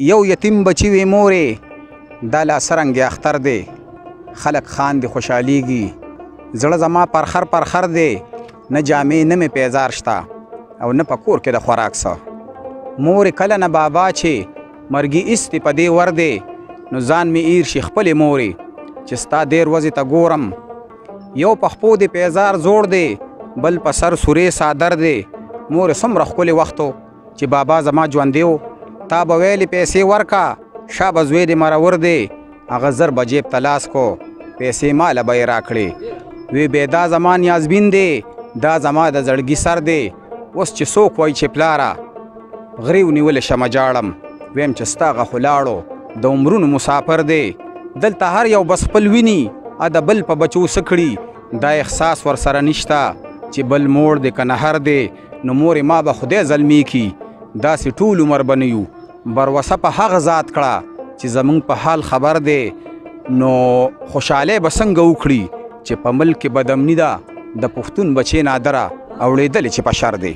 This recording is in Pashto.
یو یتیم بچی وي مورې، دا لا څرنګه اختر دی، خلک خاندي خوشحالېږي. زړه زما پرخر پرخر دی، نه جامې نه مې پیزار شته او نه په کور کې د خوراک څه. مورې کله نه بابا چې مرګي ایستې په دې ور دی، نو ځان مې ایر شي خپلې مورې چې ستا دېر ورځې ته ګورم. یو په خپو دې پیزار زوړ دی، بل په سر سورې څادر دی. مورې څومره ښکلی وخت و چې بابا زما ژوندی و، تا به ویلې پیسې ورکا شابه زوی دې مرور دی. هغه زر به جیب ته لاس کو، پیسې ماله به یې راکړې. وی بې دا زما نیازبین دی، دا زما د زړګي سر دی. اوس چې څوک وایي چې پلاره غریو نیولې شمه جاړم، ویم چې ستا هغه خو لاړو د عمرونو مسافر دی. دلته هر یو بس خپل ویني، ا د بل په بچو څه کړي، دا احساس ورسره نشته چې بل موړ دی که نهر دی. نو مورې ما به خدای زلمی کي، داسې ټول عمر به نه یو. بروسه په هغه ذات کړه چې زمونږ په حال خبر دی. نو خوشحالۍ به څنګه وکړي چې په ملک کې بدامني ده، د پښتون بچې نادره اوړېدلې چې په شر دی.